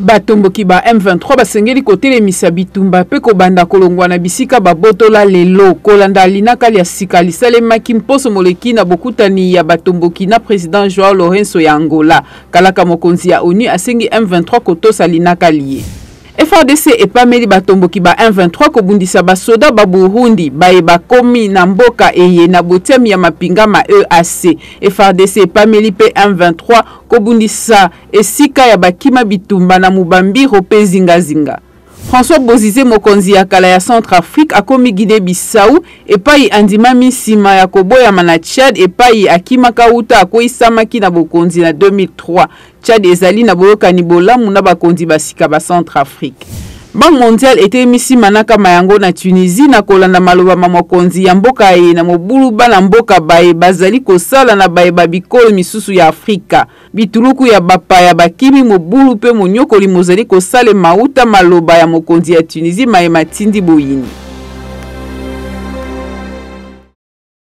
Batomboki ba M23 basengeli kotelemisa bitumba mpe kobanda kolongwa na bisika babotola lelo, kolanda linaka lya sika lisalemaki mposo moleki na bokutani ya batomboki na president Joao Lourenço ya Angola. Kalaka mokonzi ya onu asengi M23 kotosa linaka liye. FARDC epameli batomboki ba M23 kobundisa basoda ba Burundi baye bakomi na mboka eye na botiami ya mapinga ma EAC. FARDC epameli mpe M23 kobundisa esika ya bakima bitumba na Mubambiro mpe zingazinga. François Bozize, mokonzi ya kala ya Centrafrique, akomi Guinee-Bissau epai andimami nsima ya koboyama na Tchad epai akimaka wuta akweyisamaki na bokonzi na 2003. Tchad ezali na boyokani bolamu na bakonzi ba sika ba Centrafrique. Banque mondiale etelemisi manaka ma yango na Tunisie na kolanda maloba ma mokonzi ya mboka eye na mobulu bana mboka baye bazali kosala na baye ba bikolo misusu ya Afrika. Bituluku ya bapaya bakimi mobulu mpe monyokoli mozali kosalema uta maloba ya mokonzi ya Tunisie maye matindi boyini.